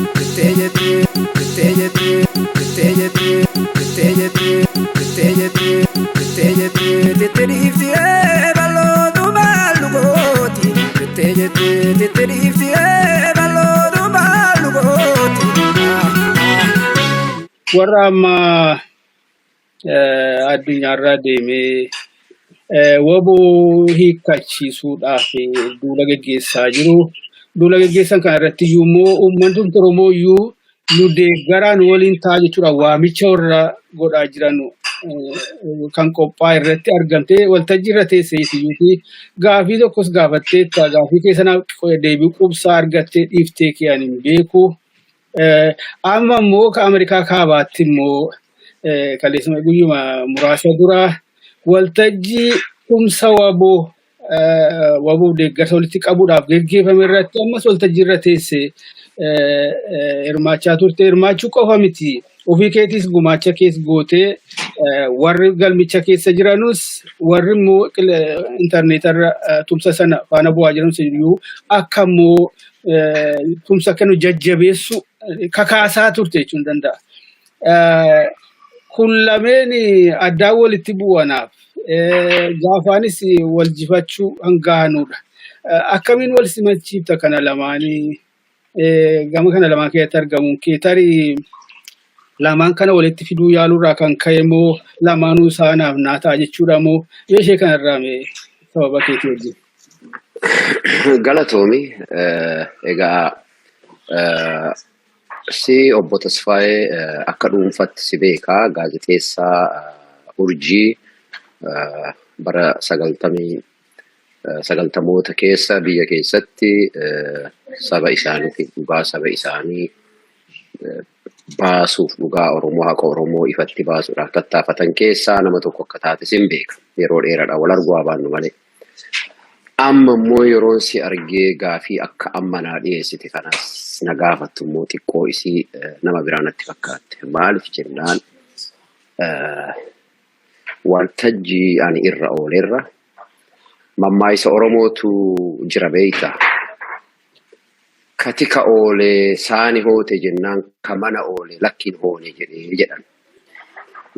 Jettee jettee jettee jettee jettee jettee jettee jettee jettee jettee jettee jettee jettee dhiiftee bal'ootu maallu gooti jettee jettee jettee dhiiftee bal'ootu maallu gooti. Warra amma addunyaarra deemee waboo hiikkachiisuudhaaf duula geggeessaa jiru. Duula geggeessan kana irratti iyyuu immoo uummanni Oromoo iyyuu nu deeggaraa nu waliin ta'a jechuudha waamicha warra godhaa jiran kan qophaa'e irratti argamtee waltajjii irra teesseetiyyuuti gaafii tokkos gaafatteetta gaafii keessanaaf deebii quubsaa argattee dhiiftee kee ani hin beeku. Amma immoo ka Ameerikaa kaabaatti immoo kaleessuma guyyuma muraasa dura waltajjii tumsa waboo waboof deeggarsa walitti qabuudhaaf geggeeffame irratti ammas waltajjii irra teesse hirmaachaa turte. Hirmaachuu qofa miti. Ofii keetiis gumaacha kees gootee warri galmicha keessa jiranus warri immoo intarneetarra tumsa sana faana bu'aa jiranus iyyuu akka immoo tumsa kennu jajjabeessu kakaasaa turte jechuun danda'a. Kun lameen addaan walitti bu'anaaf gaafaanis wal jifachuu hangaanudha. Akkamiin wal simachiifta kana lamaanii gama kana lamaan keessatti argamuun kee tarii lamaan kana walitti fiduu yaaluurraa kan ka'e moo lamaanuu isaanaaf naa ta'a jechuudha moo ishee kanarraa mee sababa keetii wajjin. Galatoomi egaa si obbo Tasfaayee akka dhuunfatti si beekaa gaazexeessaa Urjii bara 90moota keessa biyya keessatti saba isaaniitiif dhugaa saba isaanii baasuuf dhugaa Oromoo haqa Oromoo ifatti baasuudhaaf tattaafatan keessaa nama tokko akka taate sin beeka. Yeroo dheeraadha wal arguu haa baannu malee. Amma immoo yeroon si argee gaafii akka amma naa dhiyeessite kanas na gaafattu immoo xiqqoo isii nama biraa natti fakkaatte. Maaliif jennaan waltajjii ani irra oolerra mammaayisa Oromootu jira beeyta. Katika oole saani hoote jennaan ka mana oole lakkiin hoone jedhee jedhan.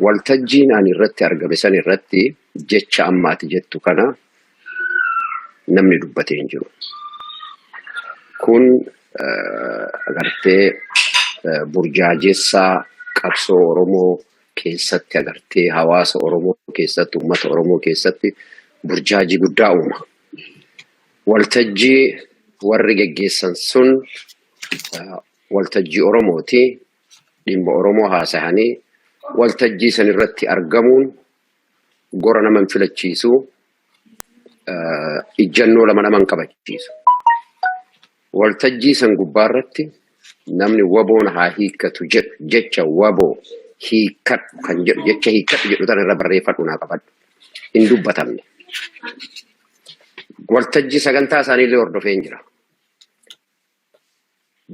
Waltajjiin ani irratti argame san irratti jecha amma ati jettu kana namni dubbatee hin jiru. Kun agartee burjaajessaa qabsoo Oromoo keessatti agartee hawaasa Oromoo keessatti uummata Oromoo keessatti burjaajii guddaa uuma. Waltajjii warri geggeessan sun waltajjii Oromooti. Dhimma Oromoo haasahanii waltajjii san irratti argamuun gora nama hin filachiisu, ijjannoo lama nama hin kabachiisu. Waltajjii san gubbaa irratti namni waboon haa hiikkatu jedhu jecha waboo hiikkadhu kan jedhu jecha hiikkadhu jedhu tana irra barreeffadhu naa qabadhu. Hin dubbatamne. Waltajjii sagantaa isaanii illee hordofee hin jira.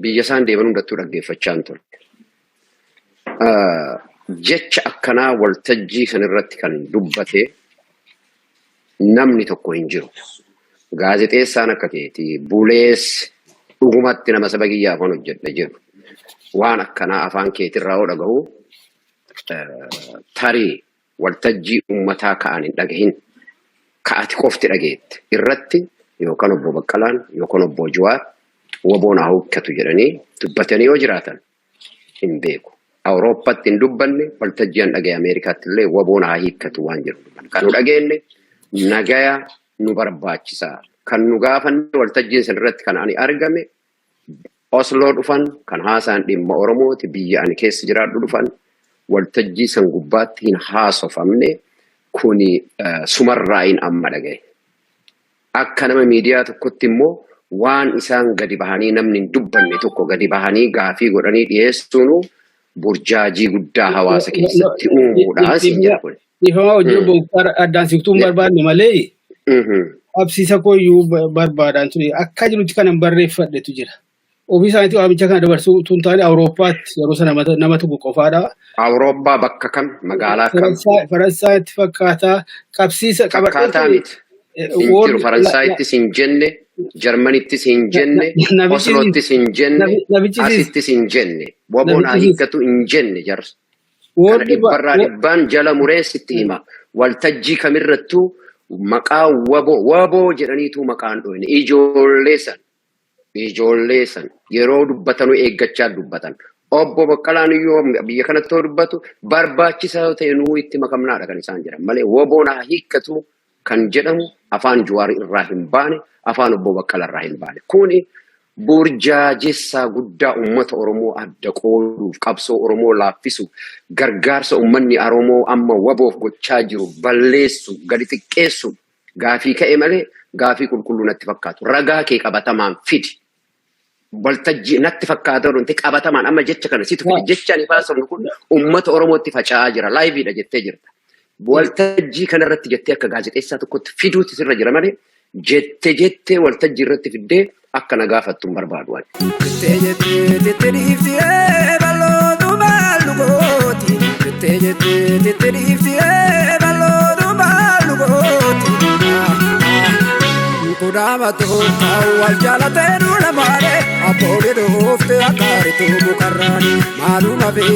Biyya isaan deeman hundattuu dhaggeeffachaa hin ture. Jecha akkanaa waltajjii sanirratti kan dubbate namni tokko hin jiru. Gaazexeessaan akka keetii bulees dhugumatti nama saba kiyyaaf waan hojjedha jedhu waan akkanaa afaan keetirraa yoo dhagahu tarii waltajjii uummataa ka'an hin dhagahin ka ati qofti dhageette irratti yookaan obbo Baqqalaan yookaan obbo Jawaar waboon haa hukkatu jedhanii dubbatanii yoo jiraatan hin beeku. Awurooppaatti hin dubbanne waltajjii an dhagaye Ameerikaatti illee waboon haa hiikkatu waan jedhu dubbanne. Kan nu dhageenye nagaya nu barbaachisa. Kan nu gaafanne waltajjiin san irratti kan ani argame Osloo dhufan kan haasaan dhimma Oromooti biyya ani keessa jiraadhu dhufan waltajjii san gubbaatti hin haasofamne kuni sumarraayin amma dhagaye. Akka nama miidiyaa tokkotti immoo waan isaan gadi bahanii namni hin dubbanne tokko gadi bahanii gaafii godhanii dhiyeessuun burjaajii guddaa hawaasa keessatti uumuudha siin jedha kun. Dhiifama hojii obbo Muktaar addaan siqtuu hin barbaanne malee qabsiisa koo iyyuu barbaadaan ture. Akka jirutti kanan barreeffadhetu jira. Ofii isaaniitii waamicha kana dabarsuu utuu hin taane Awurooppaatti yeroo sana nama tokko qofaadha. Awurooppaa bakka kam magaalaa kam? Faransaay Faransaayatti fakkaataa qabsiisa qabadhee Fakkaataa ture. miti. Hin jiru. Faransaayittis hin jenne, Jarmanittis hin jenne, Osloottis hin jenne, asittis hin jenne. Waboon haa hiikkatu hin jenne jarri. Kana dhibbarraa dhibbaan jala muree sitti hima. Waltajjii kamirrattuu maqaa waboo waboo jedhaniitu maqaan dhoyne. Ijoollee san ijoollee san yeroo dubbatanuu eeggachaa dubbatan. Obbo Baqqalaan iyyuu biyya kanatti yoo dubbatu barbaachisaa yoo ta'e nuu itti makamnaadha kan isaan jedhan malee waboon haa hiikkatu kan jedhamu afaan Jawaar irraa hin baane, afaan obbo Baqqalaa irraa hin baane. Kuni burjaajessaa guddaa uummata Oromoo adda qooduuf, qabsoo Oromoo laaffisuuf, gargaarsa uummanni Oromoo amma waboof gochaa jiru balleessu, gadi xiqqeessu gaafii ka'e malee gaafii qulqulluu natti fakkaatu. Ragaa kee qabatamaan fidi. Waltajjii natti fakkaata wanti qabatamaan amma jecha kana situ fide. Jecha ani haasofnu kun uummata Oromootti faca'aa jira. Laayiviidha jettee jirta. Waltajjii kanarratti jettee akka gaazexeessaa tokkotti fiduuti sirra jira malee jette jettee waltajjii irratti fiddee akka na gaafattu hin barbaadu ani. Jettee jettee jettee dhiiftee bal'ootu maal nu gooti. Jettee jettee jettee dhiiftee bal'ootu maal nu gooti. Kudhaamatu wal jaalatee duula malee abboolii dhuufte akkaaritu mukarraani maaluma fi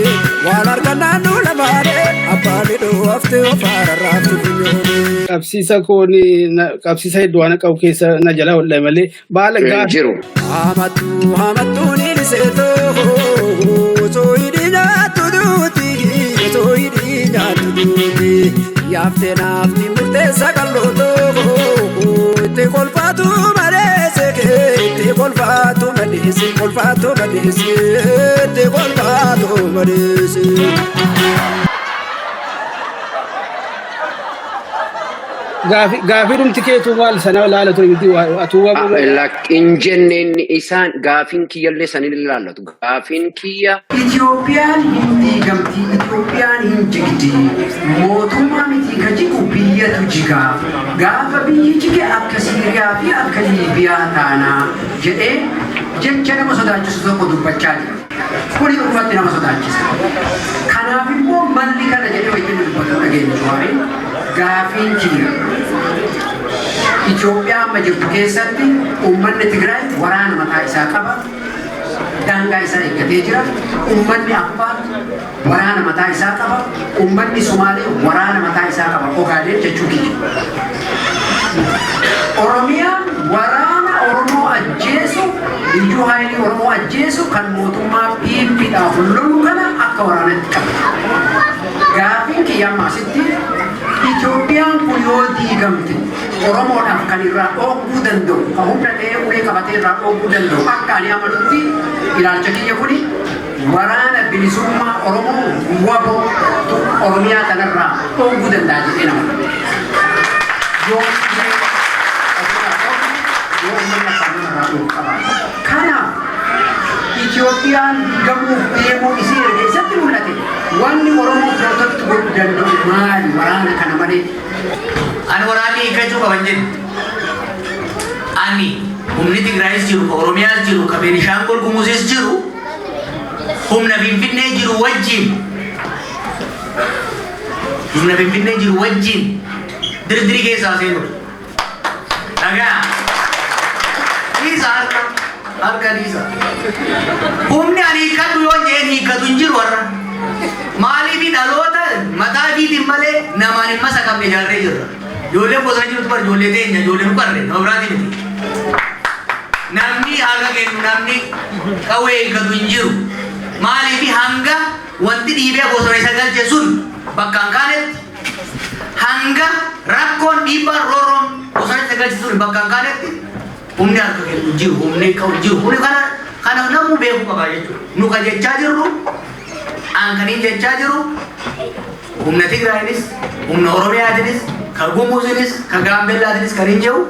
waan argannaan duula malee abbaanii dhuufte ofaara raaftu funyooni. Qabsiisa koon qabsiisa hedduu waan qabu keessa na jala hodhe malee baala Hin gaaffii jiru. Hamattu hamattu ni liseetoo osoo hidhii nyaattu duuti osoo hidhii nyaattu duuti yaaftee naafti murteessa qal'ootoo itti kolfaatu malee seekee itti kolfaatu madeesi kolfaatu madeesi itti kolfaatu madeesi. Gaafii dhumti keetu maal sana laala ture miti atuu waboo Hin jenne inni isaan gaafiin kiyyallee san hin ilaallatu. Gaafiin kiyya Itoophiyaan hin diigamti, Itoophiyaan hin jigdi. Mootummaa miti ka jigu biyyatu jiga. Gaafa biyyi jige akka Siiriyaa fi akka Liibiyaa taanaa jedhee jecha nama sodaachisu tokko dubbachaa jira. Kuni dhugumatti nama sodaachisa. Kanaaf immoo malli kana jedhee wayita inni dubbatu dhageenya Jawaariin gaafiin kiyya. Itoophiyaa amma jirtu keessatti uummanni Tigraay waraana mataa isaa qaba. Daangaa isaa eeggatee jira. Uummanni Affaar waraana mataa isaa qaba. Uummanni Sumaalee waraana mataa isaa qaba. Ogaadeen jechuu kiyya. Oromiyaan waraana Oromoo ajjeesu, liyyuu haayilii Oromoo ajjeesu kan mootummaa PPdhaaf lolu kana akka waraanatti qaba. Gaafiin kiyya amma asitti Itoophiyaan kun yoo diigamte Oromoodhaaf kan irraa dhooguu danda'u, kan humna ta'ee ulee qabatee irraa dhooguu danda'u akka ani amanutti ilaalcha kiyya kuni waraana bilisummaa Oromoo waboo Oromiyaa kanarraa dhooguu danda'a jedhee nama. Yoo ofirraa dhooguu, yoo uummanni afaan namarraa dhoogu qabaate. Kanaaf Itoophiyaan diigamuuf deemuu isii erga isatti mul'ate wanni Oromoo protect godhuu danda'u maali waraana kana malee? Ani waraanni hiikkachuu qaban jedhe. Ani humni Tigraayis jiru, ka Oromiyaas jiru, ka Beenishaangul Gumuzis jiru, humna Finfinnee jiru wajjin humna Finfinnee jiru wajjin dirdirii keessaa seenudha. Dhagaa. Dhiisa harka. Harka dhiisa. Humni ani hiikkadhu yoo jeen hiikkatu hin jiru har'a. Maaliif dhaloota mataa ifiitiin malee namaan hin masakamne ijaarree jirra. Ijoolleen bosona jirtu bar ijoollee teenya ijoollee nu qarre nama biraatii miti. Namni harka kennu namni qawwee hiikkatu hin jiru. Maaliif hanga wanti dhiibee bosona isa galche sun bakka hin kaanetti hanga rakkoon dhiibbaan roorroon bosona isa galche sun bakka hin kaanetti humni harka kennu hin jiru humni ka'u hin jiru. Kuni kana namuu beekuu qaba jechuudha. Nu ka jechaa jirru an kaniin jechaa jiru humna Tigraayinis humna Oromiyaatinis ka Gumuzinis ka Gaambeellaatinis kan hin jiru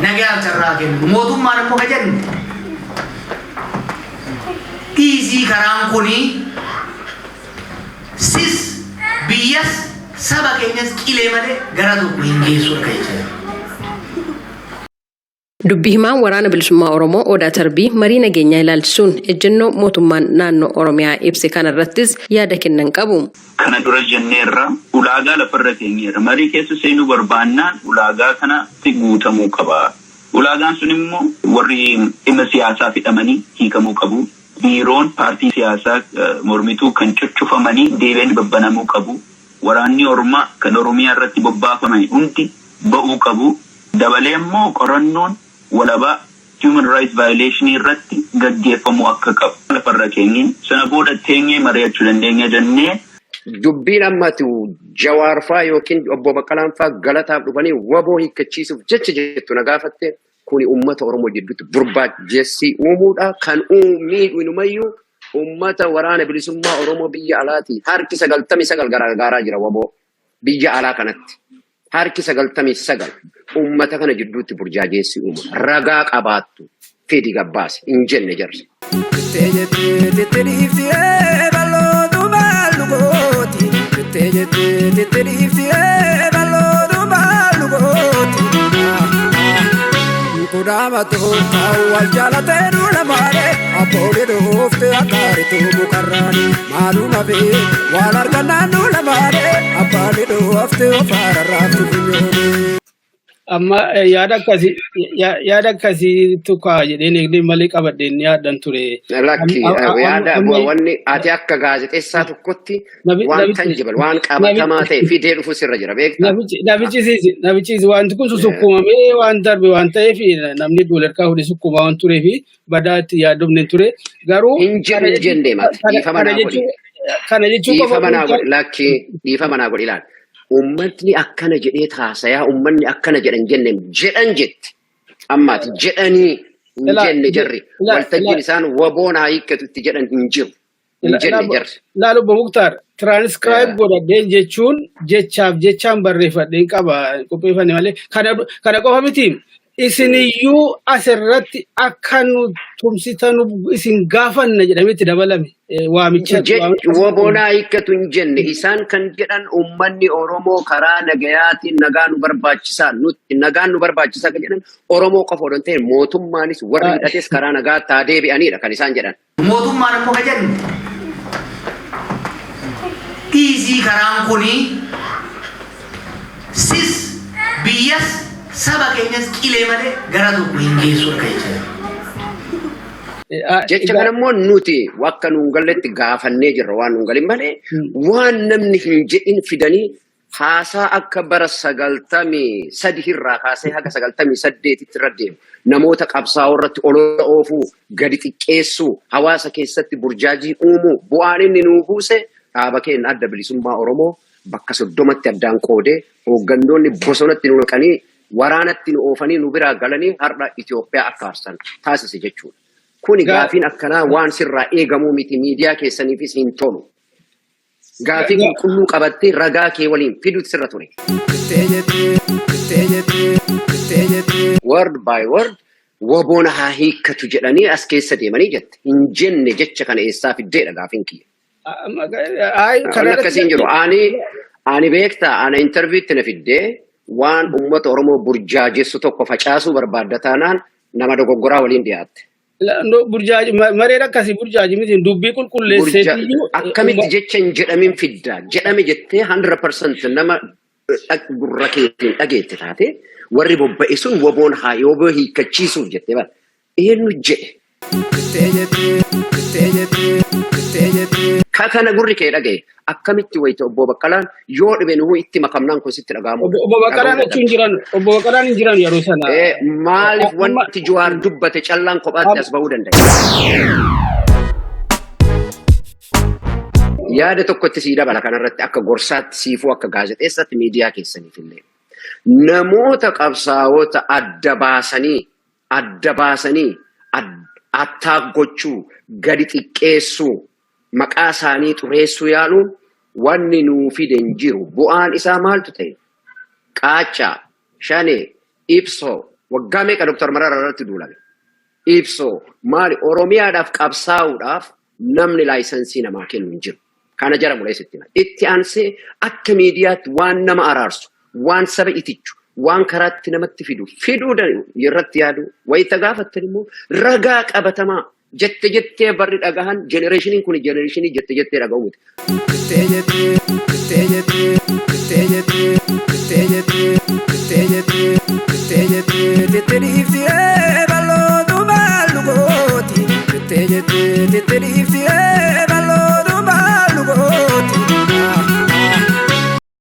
nagayaaf carraa kennu. Mootummaan immoo ka jennu dhiisii karaan kuni sis biyyas saba keenyas qilee malee gara tokko hin geessu akka jechaa jiru. Dubbi himaan Waraana Bilisummaa Oromoo Odaa Tarbii marii nageenyaa ilaalchisuun ejjennoo mootummaan naannoo Oromiyaa ibse kanarrattis yaada kennan qabu. Kana dura jenneerra, ulaagaa lafarra keenyeerra. Marii keessa seenuu barbaannaan ulaagaa kanatti guutamuu qaba. Ulaagaan sun immoo warri dhimma siyaasaa hidhamanii hiikamuu qabu. Biiroon paartii siyaasaa mormituu kan cuccufamanii deebiin babbanamuu qabu. Waraanni Oromaa kan Oromiyaa irratti bobbaafaman hundi ba'uu qabu. Dabalee immoo qorannoon walabaa human rights violation irratti gaggeeffamuu akka qabu. Lafarra keenye sana booda teenyee mari'achuu dandeenya jennee. Dubbiin ammatu Jawaar faa yookiin obbo Baqqalaan faa galataaf dhufanii WBO hiikkachiisuuf jecha jettu na gaafatte, kuni uummata Oromoo jidduutti burbaajessii uumuudha. Kan miidhu inumayyuu uummata waraana bilisummaa Oromoo biyya alaati. Harki 99 gargaaraa jira WBO biyya alaa kanatti. Harki 99 uummata kana jidduutti burjaajeessii uuma. Ragaa qabaattu fidi gabbaase hin jenne jarri. Jettee dhiiftee bal'ootu maallu gooti? Jettee jettee dhiiftee bal'ootu maallu gooti? Kudhaamatu kan wal jaalatee duula malee, abboonni dhuufte akkaaritu mukarraani, maaluma fi waan argannaan duula malee, abbaani dhuufte ofaara raaftu funyooni. Amma yaada akkasiitu ka'a jedheen eegdee malee qabadheen yaaddan ture. Lakki, yaada wanni ati akka gaazexeessaa tokkotti waan tangible, waan qabatamaa ta'e fidee dhufu sirra jira, beektaa? Namichis wanti kun susukkuumamee waan darbe waan ta'eef, namni duularkaa fuudhee sukkuumaa waan tureef badaa itti yaaddomne ture. Garuu Hin jedhu, hin jenne mati. Dhiifama naa godhi. Kana jechuun Dhiifama naa godhi, lakki, dhiifama naa godhi, ilaali. Uummatni akkana jedhee taasayaa, uummanni akkana jedhan jenne jedhan jette. Ammaati jedhanii hin jenne jarri. Waltajjiin isaan WBOn haa hiikkatu itti jedhan hin jiru. Hin jenne jarri. Laal, obbo Muktaar, tiraanskraayib godhadheen jechuun jechaaf jechaan barreeffadheen qaba qopheeffanne malee kana qofa miti. Isiniyyuu asirratti akka nu tumsitanu isin gaafanna jedhamee itti dabalame waamicha. WBOn haa hiikkatu hin jenne. Isaan kan jedhan uummanni Oromoo karaa nagayaatiin nagaa nu barbaachisaa, nuti nagaan nu barbaachisaa kan jedhan Oromoo qofa odoo hin ta'in mootummaanis warri hidhates karaa nagaatti haa deebi'anidha kan isaan jedhan. Mootummaan immoo kan jennu, dhiisii, karaan kuni sis biyyas saba keenyas qilee malee gara tokko hin geessu akka jecha. Jecha kana immoo nuti akka nuun galletti gaafannee jirra, waan nuun galin malee waan namni hin jedhin fidanii haasaa akka bara 93 irraa kaasee haga 98tti irra deemu. Namoota qabsaa'oo irratti olola oofuu, gadi xiqqeessuu, hawaasa keessatti burjaajii uumuu, bu'aan inni nuu buuse dhaaba keenya Adda Bilisummaa Oromoo bakka 30tti addaan qoodee, hooggantoonni bosonatti nu naqanii, waraanatti nu oofanii, nu biraa galanii har'a Itoophiyaa akka aarsan taasise jechuudha. Kuni gaafiin akkanaa waan sirraa eegamuu miti, miidiyaa keessaniifis hin tolu. Gaafii qulqulluu qabattee ragaa kee waliin fiduutu sirra ture. Word by word WBOn haa hiikkatu jedhanii as keessa deemanii jette. Hin jenne, jecha kana eessaa fiddeedha gaafiin kiyya. Wanni akkasii hin jiru. Ani beektaa, ana interviewtti na fiddee waan uummata Oromoo burjaajessu tokko facaasuu barbaadda taanaan nama dogoggoraa waliin dhiyaatte. Mareen akkasii burjaaji miti, dubbii qulqulleesseetiyyuu. Akkamitti jecha hin jedhamin fidda? Jedhame jettee 100% nama gurra keetiin dhageette taate, warri bobba'e sun WBOn haa WBO hiikkachiisuuf jettee bara. Eenyu jedhe? Ka kana gurri kee dhagaye akkamitti wayita obbo Baqqalaan yoo dhibe nuhu itti makamnaan kun sitti dhaga'amu? Obbo Baqqalaan achi hin jiran, obbo Baqqalaan hin jiran yeroo sana. Maaliif wanti Jawaar dubbate callaan kophaatti as ba'uu danda'a? Yaada tokkotti sii dabala kanarratti, akka gorsaatti siifuu, akka gaazexeessaatti, miidiyaa keessaniif illee. Namoota qabsaa'ota adda baasanii attaak gochuu, gadi xiqqeessuu, maqaa isaanii xureessuu yaaluun wanni nuu fide hin jiru. Bu'aan isaa maaltu ta'e? Qaaccaa, Shanee, Ibsoo, waggaa meeqa Dr. Mararaa irratti duulame? Ibsoo maali? Oromiyaadhaaf qabsaa'uudhaaf namni license namaa kennu hin jiru. Kana jara mureessitti hima. Itti aansee akka miidiyaatti waan nama araarsu, waan saba itichu, Waan karaatti namatti fidu fiduu irratti yaadu, wayita gaafattan immoo ragaa qabatamaa. Jette jettee barri dhagahan, generationiin kun generationii jette jettee dhaga'u miti. Jettee jettee jettee jettee jettee jettee jettee jettee jettee jettee jettee jettee dhiiftiree bal'ootu maal gooti jettee jettee jettee dhiiftiree.